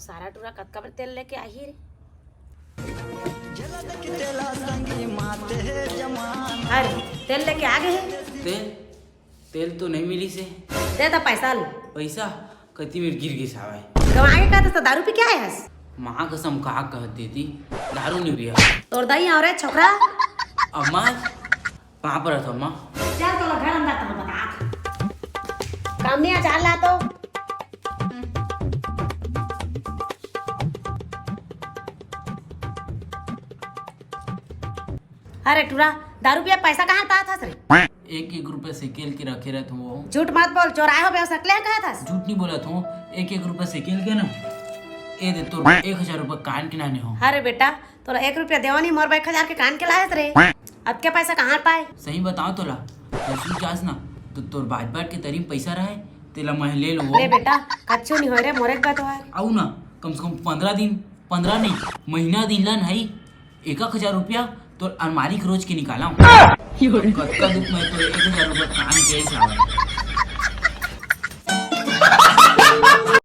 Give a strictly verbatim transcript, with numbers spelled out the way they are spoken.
सारा टूरा कतका बर तेल लेके आही रे? अरे, तेल लेके आ गे हे। तेल? तेल तो नहीं मिली से। दे त पैसा ल। पैसा? कति मेर गिर गिस हावय। गवा के कहत हस त दारू पी के आए हस? माँ कसम का कहत देती, दारू नहीं पिया। तोर दाई आंव रे छोकरा। अम्मा, कहाँ पर हस अम्मा? चल तोला घर अंदर तहां बतात। काम नहीं आ, चाल ला तो। अरे टूरा, दारू पिया पैसा कहाँ पात हस रे? एक एक रुपया सेकेल के रखे रहत हूँ। झूठ मत बोल, चोराए हो बेवसकले कहत हस। झूठ नहीं बोलत हूँ, एक एक रुपया सेकेल के ना। ए दे तोर एक हजार रुपया कान के लाने हो। अरे बेटा, तोला एक रुपया देवा नहीं, मोर बर एक हजार के कान के लायस रे। अतके पैसा कहाँ पाए? सही बताओ तोला, तू जास ना, तो तोर बाज बाट के तरी म पैसा रहे, तेला मैं ले लो। ले बेटा, कच्चो नहीं होय रे, मोरे एक बात और। आऊ ना, कम से कम पंद्रह दिन, पंद्रह नहीं, महीना दिन ला नहीं, एक एक हजार रुपया तोर अलमारी के रोज के निकाला हूँ। कतका दुख मैं तो एक हजार रुपया कान के ही सावन।